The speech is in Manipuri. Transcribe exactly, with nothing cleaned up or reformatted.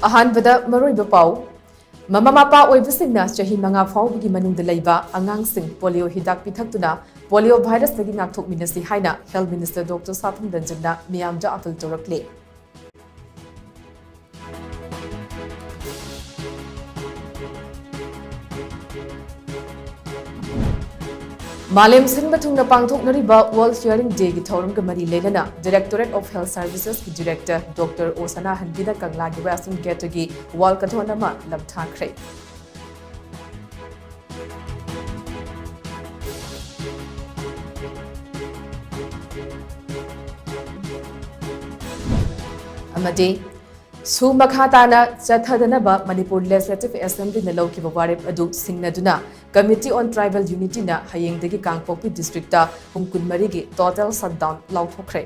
ꯑꯍꯥꯟꯕꯗ ꯃꯔꯨꯑꯣꯏꯕ ꯄꯥꯎ꯫ ꯃꯃꯥ ꯃꯄꯥ ꯑꯣꯏꯕꯁꯤꯡꯅ ꯆꯍꯤ ꯃꯉꯥ ꯐꯥꯎꯕꯒꯤ ꯃꯅꯨꯡꯗ ꯂꯩꯕ ꯑꯉꯥꯡꯁꯤꯡ ꯄꯣꯂꯤꯑꯣ ꯍꯤꯗꯥꯛ ꯄꯤꯊꯛꯇꯨꯅ ꯄꯣꯂꯤꯑꯣ ꯚꯥꯏꯔꯁꯇꯒꯤ ꯉꯥꯛꯊꯣꯛꯃꯤꯟꯅꯁꯤ ꯍꯥꯏꯅ Health Minister Doctor ꯁꯥꯐꯝ ꯔꯟꯖꯟꯅ ꯃꯤꯌꯥꯝꯗ ꯑꯥꯄꯤꯜ ꯇꯧꯔꯛꯂꯤ꯫ ꯃꯥꯂꯦꯝ ꯁꯤꯟꯕ ꯊꯨꯡꯅ ꯄꯥꯡꯊꯣꯛꯅꯔꯤꯕ World Hearing Dayꯒꯤ ꯊꯧꯔꯝꯒ ꯃꯔꯤ ꯂꯩꯅꯅ Directorate of Health Servicesꯀꯤ Director Doctor ꯑꯣ ꯁꯅꯥꯍꯟꯕꯤꯅ ꯀꯪꯂꯥꯒꯤ Western Gateꯇꯒꯤ walkathon ꯑꯃ ꯂꯝꯊꯥꯈ꯭ꯔꯦ꯫ ꯑꯃꯗꯤ ꯁꯨ ꯃꯈꯥ ꯇꯥꯅ ꯆꯠꯊꯗꯅꯕ ꯃꯅꯤꯄꯨꯔ Legislative Assemblyꯅ ꯂꯧꯈꯤꯕ ꯋꯥꯔꯦꯞ ꯑꯗꯨ ꯁꯤꯡꯅꯗꯨꯅ Committee on Tribal Unityꯅ ꯍꯌꯦꯡꯗꯒꯤ ꯀꯥꯡꯄꯣꯛꯄꯤ districtꯇ ꯄꯨꯡ ꯀꯨꯟꯃꯔꯤꯒꯤ total shutdown ꯂꯥꯎꯊꯣꯛꯈ꯭ꯔꯦ꯫